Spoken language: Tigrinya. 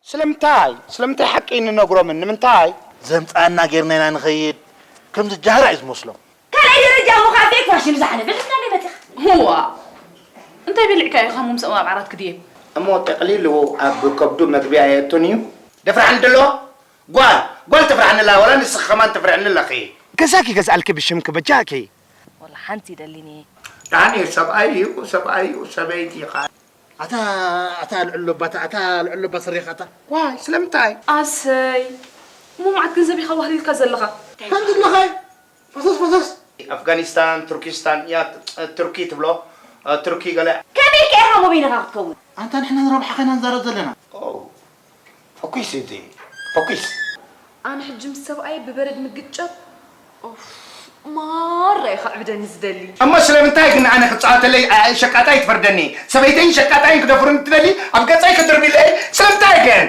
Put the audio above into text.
ስለምንታይ? ስለምንታይ ሓቂ ንነግሮምን? ንምንታይ? ዘምጻና ጌርና ኢና ንኸይድ። ከምዚ ጃህራ እዩ ዝመስሎም። ካልኣይ ደረጃ እሞ ከዓ ፌክ ፋሽን ዝሓለፈ ልፍና መፂኻ። ህዋ እንታይ በሊዕካ ኢኻ ሞምሰ ኣብ ዓራት ክድየብ? እሞ ጠቕሊሉ ኣብ ከብዱ መግቢ ኣየእቱን እዩ። ደፍርሓኒ ደሎ ጓል ጓል ተፍርሓኒ ኣላ፣ ወላ ንስኺ ከማን ተፍርሕኒ ኣለኺ። ገዛ ክገዝኣልኪ ብሽምኪ በጃኪ። ወላ ሓንቲ ይደሊኒ። ዳኒ ሰብኣይ እዩ ሰብኣይ እዩ ሰበይቲ ኢኻ። ኣታ ኣታ ልዕሎ ባታ ኣታ ልዕሎ ባስሬኻ ኣታ። ዋይ ስለምንታይ? ኣሰይ እሞ መዓት ገንዘብ ኢኻ ዋህሊልካ ዘለኻ። ከም ዘለኻ ፈሰስ ፈሰስ። ኣፍጋኒስታን ቱርኪስታን እያ። ቱርኪ ትብሎ ቱርኪ ገለ። ከመይ ኢልካ ኢኻ ሞቢልኻ ክትከውን? ኣንታ ንሕና ንረብሓኻ ኢና ንዛረብ ዘለና። ፎኪስ እቲ ፎኪስ። ኣነ ሕጂ ምስ ሰብኣየ ብበረድ ምግጨር ኦፍ ማራ እዩ ከዕብደኒ ዝደሊ። እሞ ስለምንታይ ግን ኣነ ክፃወተለይ ሸቃጣይ ትፈርደኒ? ሰበይተይን ሸቃጣይን ክደፍሩኒ ትደሊ? ኣብ ገፀይ ክትርቢለይ? ስለምንታይ ግን?